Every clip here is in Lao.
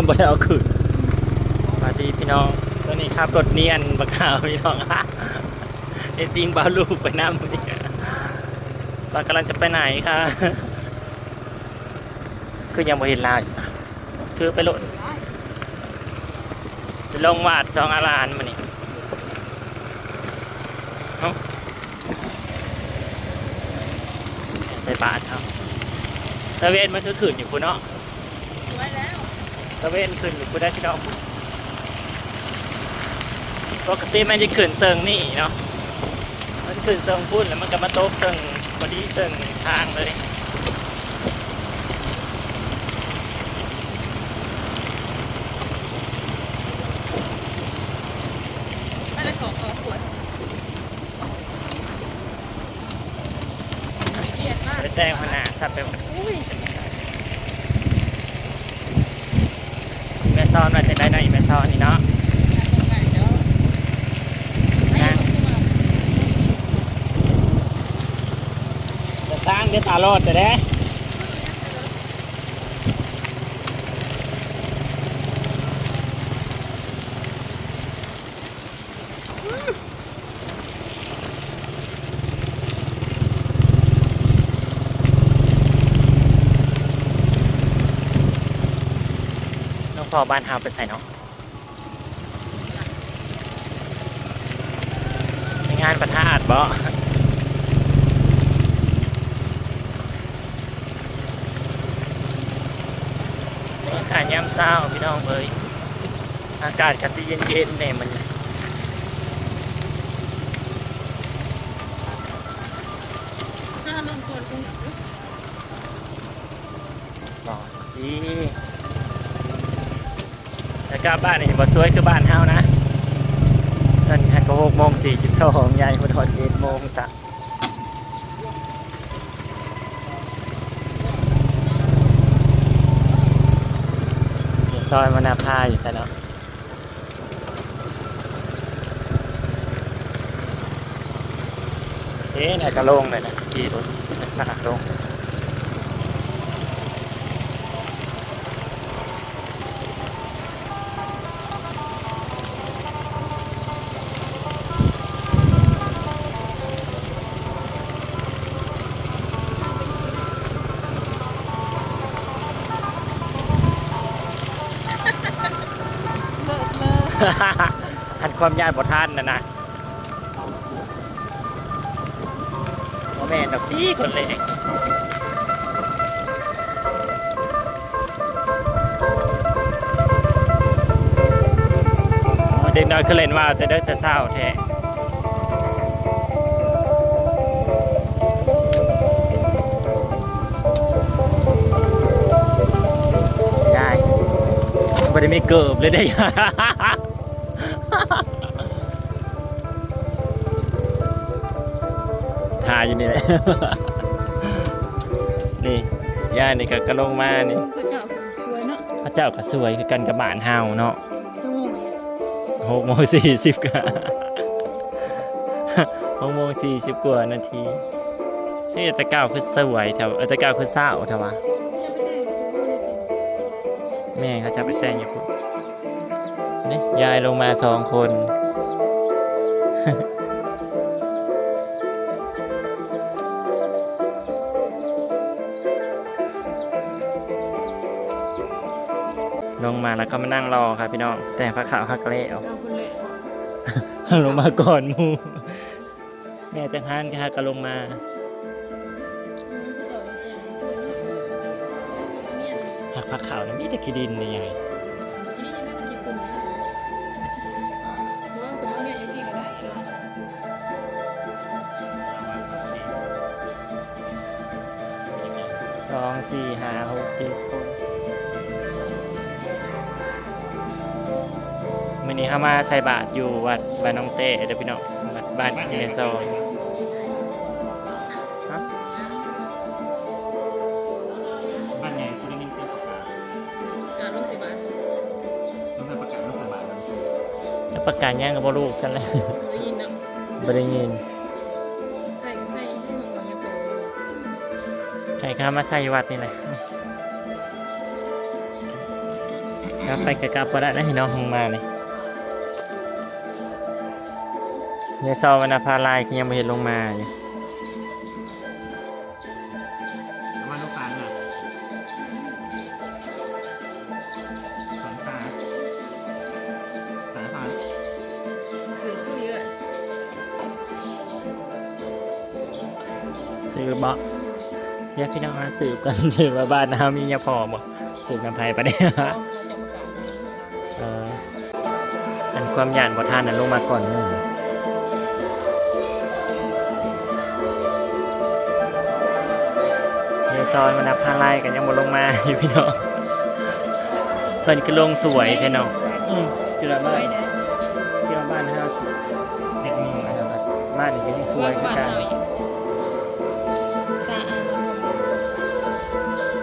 ບໍ່ໄດ້ເອົາຂຶ້ນ. ສະບາຍດີພີ່ນ້ອງ, ຕອນນີ້ຂັບລົດນຽນບັກຂາວພີ່ນ້ອງ ເຮັດຕິ່ງບ່າວລູກໄປນຳ. ເຮົາກຳລັງຈະໄປໄຫນຄະ? ຄືຍັງບໍ່ເຫັນລາວຢູ່ຊະ? ຖືໄປໂລດ. ຊິລົງວາດສອງອາລານມື້ນີ້. ເອົ້າ ໃສ່ບາດເຮົາ. ຕາເວັນມັນຄືຂຶ້ນຢູ່ພຸ້ນເນາະ. ສວຍແລ້ວ. ຕາເວັນຂຶ້ນຢູ່ພຸ້ນໄດ໋ພີ່ນ້ອງ. ປົກກະຕິມັນຈະຂຶ້ນເຊິ່ງນີ້ເນາະ, ມັນຂຶ້ນເຊິ່ງພຸ້ນ ແລ້ວມັນກໍມາຕົກເຊິ່ງ ພໍດີເຊິ່ງທາງເລີຍ. ໄປແຕ່ງຫົວໜ້າສັບໄປໝົດ. ອີແມ່ຊອນວ່າຈັ່ງໃດເນາະ ອີແມ່ຊອນນີ້ເນາະ. ນາງ ຈະສ້າງເດ້ຕາຫຼອດແທ້. ຫຼວງພໍ່ບ້ານເຮົາໄປໃສເນາະ? ໄປງານພະທາດບໍ? ບັນຍາກາດຍາມເຊົ້າພີ່ນ້ອງເອີຍ, ອາກາດກະຊິເຢັນໆແດ່ມື້ນີ້. ແຕ່ກັບບ້ານນີ້ບໍ່ສວຍຄືບ້ານເຮົານະ. ຕອນນີ້ກໍຫົກໂມງສີ່ສິບສອງ ຍາຍບໍ່ຮອດເຈັດໂມງຊະ. ຊອຍມະນາພາຢູ່ໃສເນາະ? ເອີ ນາຍກະລົງເລີຍນະ ຂີ່ລົດນາກະລົງ. ເລີດເລີດ ອັນຄວາມຍາດບໍ່ທັນນັ້ນນະ. ບໍ່ແມ່ນດອກຕິຄົນເລກ. ເດັກນ້ອຍຄືເຫຼັ້ນວ່າວແຕ່ເດິກແຕ່ເຊົ້າແທ້. ຍາຍ ບໍ່ໄດ້ມີເກີບເລີຍເດ້. ຖ້າຢູ່ນີ້ແຫຼະ ນີ້ ຍາຍນີ້ກໍ ກໍລົງມານີ້. ພະເຈົ້າກໍສວຍເນາະ ພະເຈົ້າກໍສວຍຄືກັນກັບບ້ານເຮົາເນາະ. ຊົ່ວໂມງເດ? ຫົກໂມງສີ່ສິບກວ່າ ຫົກໂມງສີ່ສິບກວ່ານາທີ. ເອີ ແຕ່ເກົ່າຄືສວຍແທ້ ເອີ ແຕ່ເກົ່າຄືເຊົ້າແທ້ຫວາ. ແມ່ນ ເຂົາເຈົ້າໄປແຕ່ງຢູ່ພຸ້ນ. ນີ້ ຍາຍລົງມາສອງຄົນ. ລົງມາແລ້ວກໍມານັ່ງລໍຄ່ະພີ່ນ້ອງ. ແຕ່ງຜ້າຂາວເຮົາກໍແລ້ວ. ເອົາຄົນແລກບໍ? ເຮົາລົງມາກ່ອນໝູ່. ແມ່ຈັກຫັ້ນກະຫາກະລົງມາ. ອືມ ຫາກຜັກຂາວນີ້ມີແຕ່ຂີ້ດິນນີ້ຫຍັງ. ສອງ ສີ່ ຫ້າ ຫົກ ເຈັດຄົນ. ມື້ນີ້ເຮົາມາໃສ່ບາດຢູ່ວັດບ້ານໜອງແຕ້ເດີພີ່ນ້ອງ, ວັດບ້ານອີແມ່ຊອນ. ຮະ? ບ້ານໃຫຍ່ ຜູ້ໄດ້ຍິນສຽງປະກາດ ປະກາດລົງໃສ່ບາດ ລົງໃສ່ປະກາດ ລົງໃສ່ບາດ. ຈັກປະກາດຫຍັງກໍບໍ່ຮູ້ຄືກັນແຫຼະ. ບໍ່ໄດ້ຍິນເນາະ. ບໍ່ໄດ້ຍິນ. ໃສ່ກໍໃສ່ຢູ່ໃນຫ້ອງ ໃສ່ກໍມາໃສ່ວັດນີ້ແຫຼະ. ກັບໄປກໍກັບບໍ່ໄດ້ນະ ໃຫ້ນ້ອງລົງມານີ້. ຍາຍຊອນວັນນະພາລາຍ ຄືຍັງບໍ່ເຫັນລົງມາຢູ່. ເອົາມາລູກຄ້ານະ ສອງຂາ ສາມຂາ ຖືກຢູ່ເລີຍ. ສືບບໍ່? ດຽວພີ່ນ້ອງມາສືບກັນ ສືບວ່າບ້ານເຮົາມີຍາພໍ່ບໍ່? ສືບນຳໃຜປະເດ? ເອີ ອັນຄວາມຢ້ານບໍ່ທັນ ອັນລົງມາກ່ອນໝູ່. ຍາຍຊອນວັນນະພາລາຍກໍຍັງບໍ່ລົງມາຢູ່ພີ່ນ້ອງ. ເພິ່ນຄືລົງສວຍແທ້ເນາະ. ອືມ ຄິດວ່າບ້ານ ສວຍນະ ຄິດວ່າບ້ານເຮົາຊິເຊັດໜຶ່ງນະ ບ້ານນີ້ກໍຍັງສວຍຄືກັນ. ຈ້າ ອ່າ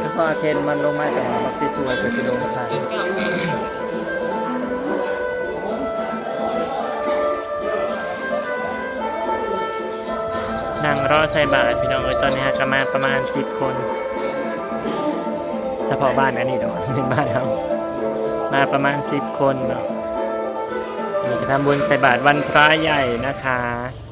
ຄືພໍເທນມັນລົງມາ ແຕ່ວ່າມັກຊິສວຍ ເພິ່ນຊິລົງມາ. ນັ່ງລໍໃສ່ບາດພີ່ນ້ອງເອີຍ. ຕອນນີ້ຫາກະມາປະມານສິບຄົນ ສະເພາະບ້ານອັນນີ້ດອກ ແມ່ນບ້ານເຮົາ ມາປະມານສິບຄົນເນາະ. ນີ້ກະທຳບຸນໃສ່ບາດວັນພຣະໃຫຍ່ນະຄະ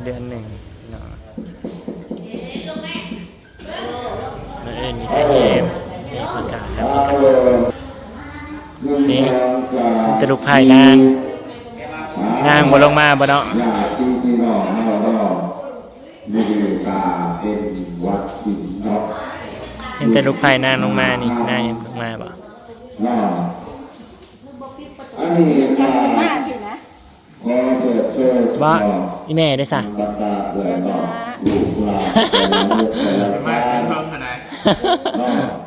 ເດືອນໜຶ່ງເນາະ. ມື້ອື່ນນີ້ກະແຫ່ ນີ້ປະກາດແລ້ວ ນີ້ແຕ່ລູກໄພ້ນາງ ນາງບໍ່ລົງມາບໍ່ເນາະ? ເຫັນແຕ່ລູກໄພ້ນາງລົງມານີ້ ນາງຍັງບໍ່ລົງມາບໍ່? ອັນນີ້ ບໍ່ ອີແມ່ເດ້ຊະ? ມາເປັນເພິ່ງຫັ້ນໃດ.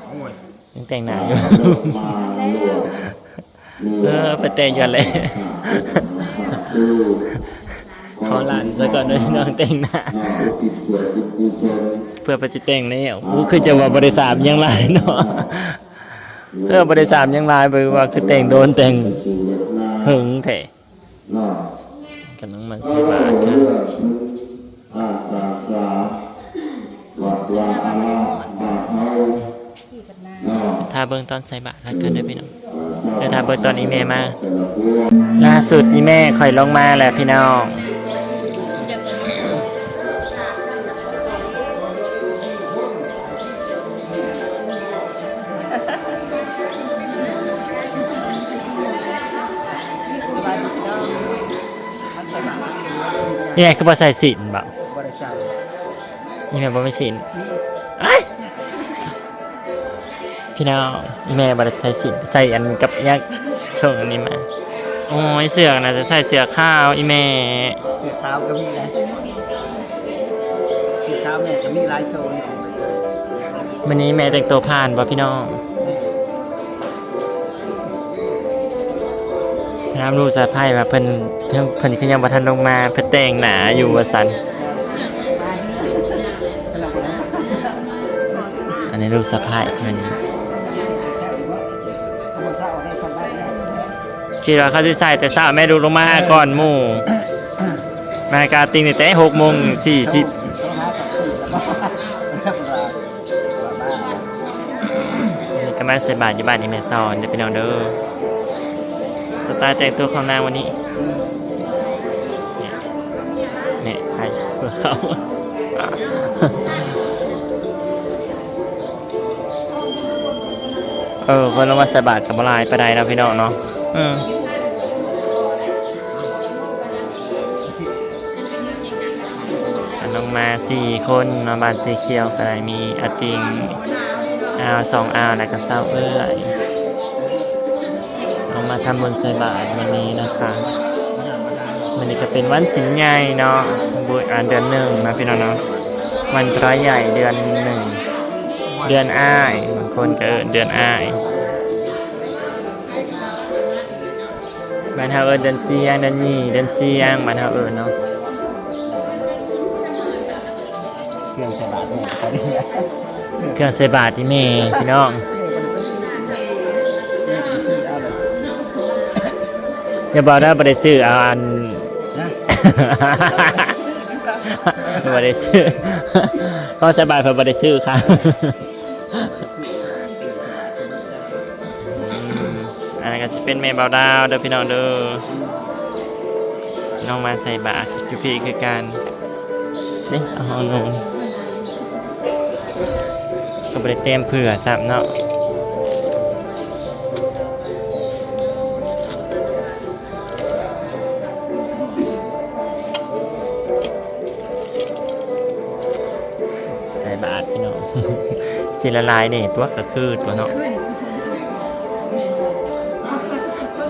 ໂອ້ຍ ຍັງແຕ່ງໜ້າຢູ່. ເອີ ໄປແຕ່ງຢູ່ຫັ້ນແຫຼະ. ຂໍຫຼັ້ນຊະກ່ອນເດີ ນ້ອງແຕ່ງໜ້າ ເພື່ອໄປຊິແຕ່ງແລ້ວ. ໂອ້ ຄືຈະວ່າບໍ່ໄດ້ສາມຫຍັງຫຼາຍເນາະ. ເພື່ອບໍ່ໄດ້ສາມຫຍັງຫຼາຍ ເບິ່ງວ່າຄືແຕ່ງໂດນ ແຕ່ງເຫິງແທ້. ກຳລັງມາໃສ່ບາດເດີ. ຖ້າເບິ່ງຕອນໃສ່ບາດລະກັນເດີພີ່ນ້ອງ. ດຽວຖ້າເບິ່ງຕອນອີແມ່ມາ. ລ່າສຸດອີແມ່ຂ້ອຍລົງມາແລ້ວພີ່ນ້ອງ. ອີແມ່ຄືບໍ່ໃສ່ສິ້ນບໍ? ບໍ່ໄດ້ໃສ່. ອີແມ່ບໍ່ມີສິ້ນ. ອ້າຍ ພີ່ນ້ອງ ອີແມ່ບໍ່ໄດ້ໃສ່ສິ້ນ ໃສ່ອັນກັບຫຍັງ ສົ່ງອັນນີ້ມາ. ໂອ້ຍ ເສື້ອນະ ຈະໃສ່ເສື້ອຂາວອີແມ່. ເສື້ອຂາວກໍມີນະ ເສື້ອຂາວແມ່ກໍມີຫຼາຍໂຕ. ມື້ນີ້ແມ່ແຕ່ງໂຕຜ່ານບໍ່ພີ່ນ້ອງ? ຖາມລູກສະໃພ້ວ່າເພິ່ນ ເພິ່ນຄືຍັງບໍ່ທັນລົງມາ ເພິ່ນແຕ່ງໜ້າຢູ່ວ່າຊັ້ນ. ອັນນີ້ລູກສະໃພ້ເພິ່ນ ຄິດວ່າເຂົາຊິໃສ່ແຕ່ເຊົ້າ ແມ່ລູກລົງມາກ່ອນໝູ່ ມາກາຕິງນີ້ແຕ່ຫົກໂມງສີ່ສິບ. ນີ້ກະມາໃສ່ບາດຢູ່ບ້ານອີແມ່ຊອນເດີພີ່ນ້ອງເດີ. ສະໄຕລ໌ແຕ່ງຕົວຂອງນາງວັນນີ້ ນີ້ ໃຫ້ເພິ່ນເຂົ້າ. ເອີ ເພິ່ນລົງມາໃສ່ບາດກະບໍ່ຫຼາຍປານໃດເນາະພີ່ນ້ອງເນາະ. ອືມ ອັນນ້ອງມາສີ່ຄົນເນາະ ບ້ານສີຂຽວກະໄດ້ ມີອາຕິງ ອາວ ສອງອາວ ແລະກະຊາວເອື້ອຍ. ເຮົາມາທຳບຸນໃສ່ບາດມື້ນີ້ນະຄະ. ມື້ນີ້ກະເປັນວັນສິນໃຫຍ່ເນາະ ບຸນ ອາ ເດືອນໜຶ່ງເນາະພີ່ນ້ອງເນາະ. ວັນພຣະໃຫຍ່ເດືອນໜຶ່ງ ເດືອນອ້າຍ ບາງຄົນກະເອີ້ນເດືອນອ້າຍ. ບ້ານເຮົາເອີ້ນເດືອນຈຽງ ເດືອນຍີ່ ເດືອນຈຽງ ບ້ານເຮົາເອີ້ນເນາະ. ເຄື່ອງໃສ່ບາດແມ່ ເຄື່ອງໃສ່ບາດອີ່ແມ່ພີ່ນ້ອງ. ຢ່າບອກເດີ ບໍ່ໄດ້ຊື້ ເອົາອັນ ບໍ່ໄດ້ຊື້ ເພາະໃສ່ບາດເພິ່ນບໍ່ໄດ້ຊື້ຄ່ະ. ອືມ ອັນນັ້ນກໍຊິເປັນແມ່ບ່າວດາວເດີພີ່ນ້ອງເດີ ນ້ອງມາໃສ່ບາດຢູ່ພີ້ຄືກັນ. ນີ້ເອົາຫ້ອງນຸ່ງ ກໍບໍ່ໄດ້ແຕ້ມເຜື່ອຊ້ຳເນາະ. ໃສ່ບາດພີ່ນ້ອງ ຊິລະລາຍນີ້ຕົວະ ກໍຄືຕົວະເນາະ.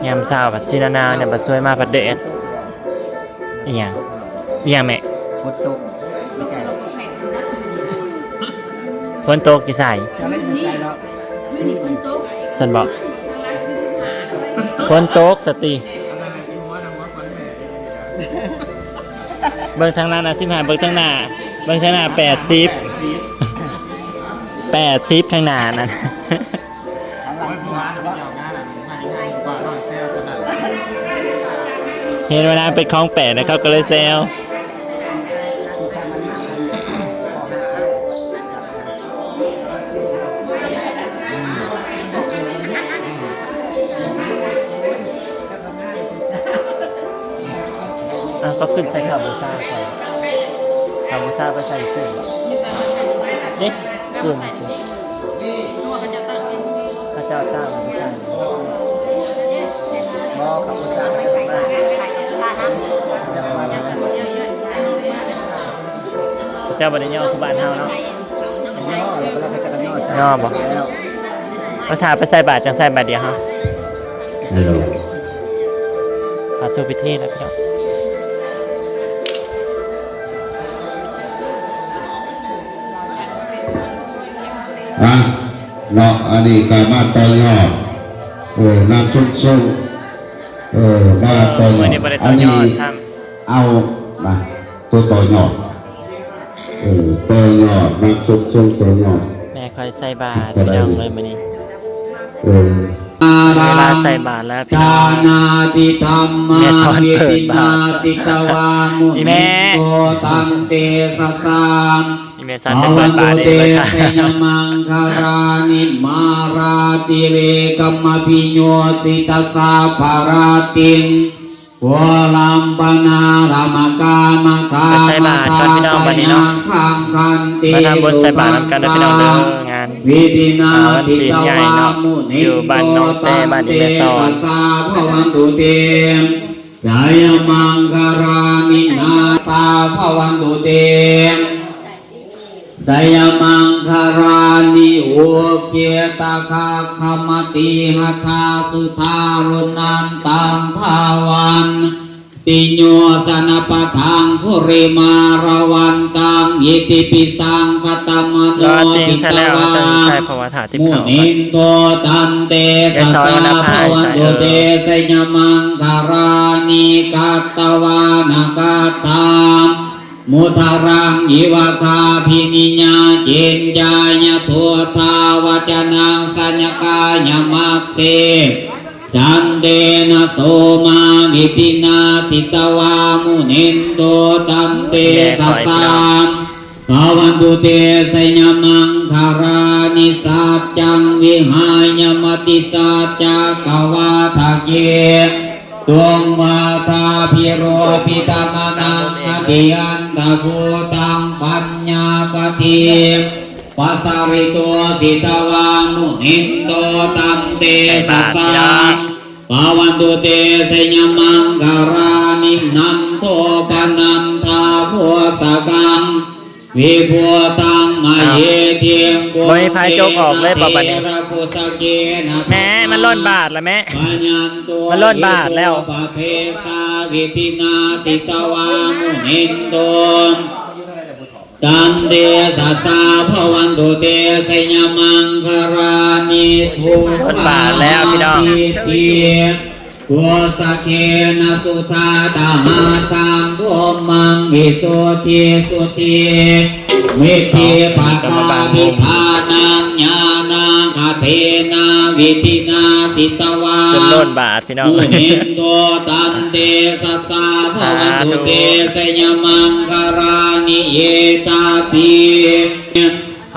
ຍາມເຊົ້າບັດຊິໜາວໆ ຍາມບັດສວຍມາບັດແດດ. ອີຫຍັງ? ອີຫຍັງແມ່? ຝົນຕົກ. ຝົນຕົກຢູ່ໃສ? ຊັ້ນບໍ? ຝົນຕົກສະຕິ. ເບິ່ງທາງນັ້ນນະ ສິບຫ້າ ເບິ່ງທາງໜ້າ ເບິ່ງທາງໜ້າ ແປດສິບ ແປດສິບ ທາງໜ້ານັ້ນ. ເຫັນວ່ານາງເປັນຂອງແປກ ແລ້ວເຂົາກໍເລີຍແຊວ. ອ້າວ ກໍຂຶ້ນໃສ່ຜ້າບູຊາກ່ອນ ຜ້າບູຊາໄປໃສ່ຂຶ້ນ ເດ້ ຂຶ້ນ ເຂົາເຈົ້າຕັ້ງ ບໍ່ ເຂົາບໍ່ສ້າງ ເຂົາເຈົ້າບໍ່ໄດ້ຍໍ້ຄືບ້ານເຮົາເນາະ. ຍໍ້ບໍ່? ເອົາຖ້າໄປໃສ່ບາດ ຈັ່ງໃສ່ບາດດຽວເຮົາ. ເຂົ້າສູ່ພິທີແລ້ວພີ່ນ້ອງ. ອ່ະ ເນາະ ອັນນີ້ກໍມາຕໍ່ຍອດ ເອີ ນຳຊົງໆ ເອີ ມາຕໍ່ຍອດ ອັນນີ້ເອົາ ນະ ຕົວຕໍ່ຍອດ ເອີ ຕໍ່ຍອດ ນຳຊົງໆ ຕໍ່ຍອດ. ແມ່ຂ້ອຍໃສ່ບາດພີ່ນ້ອງເອີຍ ມື້ນີ້ ເອີ ເວລາໃສ່ບາດແລ້ວພີ່ນ້ອງ. ແມ່ສອນເປີດບາດ ອີ່ແມ່ ອີ່ແມ່ສອນໄປເປີດບາດເອງເລີຍ. ພະວັນຕຸເຕ ໄຊຍະມັງຄະລານິ ມາລາຕິເລກະມະພິໂຍສິຕະສັບພະລັດຕິງ ໂພລຳປະນາລະມະກາມະຄາມະທາຕະຍັງຄັງຄັນຕິສຸຕັນຕາ ໄປໃສ່ບາດກ່ອນພີ່ນ້ອງບັດນີ້ເນາະ ມາທຳບຸນໃສ່ບາດນຳກັນເດີພີ່ນ້ອງເດີ. ງານ ວິທິນາ ອ່າ ວັນສິນໃຫຍ່ເນາະ ຢູ່ບ້ານໜອງແຕ້ ບ້ານອີ່ແມ່ສອນ. ພະວັນຕຸເຕ ໄຊຍະມັງຄະລານິນາ ສາ ພະວັນຕຸເຕ ໄຊຍະມັງຄະລານິ ໂອເຄຕະຄະຂະມະຕິຫະທາສຸທາລຸນັນຕັງທາວັນຕິໂຍ ຊະນະປະທັງພູຣິມາລະວັນຕັງ ອິດທິປິສັງຄະຕະມະໂນ ລາຕິງໃສ່ແລ້ວ ເຮົາຈະໃສ່ ເພາະວ່າຖ້າຕິດເຂົ້າ ມຸນິນໂຕ ຕັນເຕຊະສາ ພະວັນຕຸເຕ ໄຊຍະມັງຄະລານິ ກັດຕະວານະກັດຖາ ມຸທະລັງ ອິວະກາພິນິຍາ ຈິນຈາຍະ ພຸດທາວະຈະນັງ ສັນຍະກາຍະມັດເສ ສັນເຕນະໂສມາ ວິທິນາ ສິຕະວາ ມຸນິນໂຕ ຕັນເຕຊະສາ ພະວັນຕຸເຕ ໄຊຍະມັງຄະລານິ ສັດຈັງ ວິຫາຍະ ມະຕິສັດຈັກກະວາທະເກ ຕຸງວາທາພິໂຣພິຕະມະນັງ ອະທິອັນຕະພູຕັງ ປັນຍາປະທີປະສາລິໂຕ ສິຕະວາ ມຸນິນໂຕ ຕັນເຕຊະສາ ພະວັນຕຸເຕ ໄຊຍະມັງຄະລານິ ນັນໂທປະນັນທາໂພຊະກັງ ວິພຸດທັງມະເຫທິງ ບໍ່ມີໃຜຈົກອອກເລີຍບໍ່ບັດນີ້? ແມ່ ມັນລົ້ນບາດລະແມ່ ມັນລົ້ນບາດແລ້ວ ເອໂຕປະເພສາ ວິທິນາ ສິຕະວາ ມຸນິນໂຕ ຕັນເຕຊະສາ ພະວັນຕຸເຕ ໄຊຍະມັງຄະລານິ ທຸກຂະມາທິຕິ ໂກສະເຄນະ ສຸທາຕະຫັດທັງ ພຸມມັງ ວິສຸດທິສຸດທິ ອິດທິປະກາພິທານັງ ຍານາກະເທນະ ວິທິນາ ສິຕະວາ ຈົນລົ້ນບາດພີ່ນ້ອງ ມຸນິນໂຕ ຕັນເຕຊະສາ ພະວັນຕຸເຕ ໄຊຍະມັງຄະລານິ ເອຕາປິ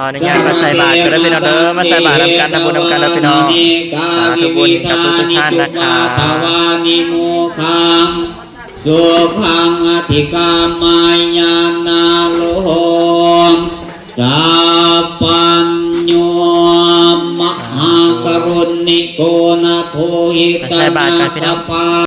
ขออนุญาตมาใส่บาตรกันเด้อพี่น้องเด้อ มาใส่บาตรนำกัน ทำบุญนำกันเด้อพี่น้อง สาธุบุญกับทุกๆท่านนะครับ สุขังอธิกามายานาโล สัพพัญญูมหาการุณิโกนาโถหิตานาสปา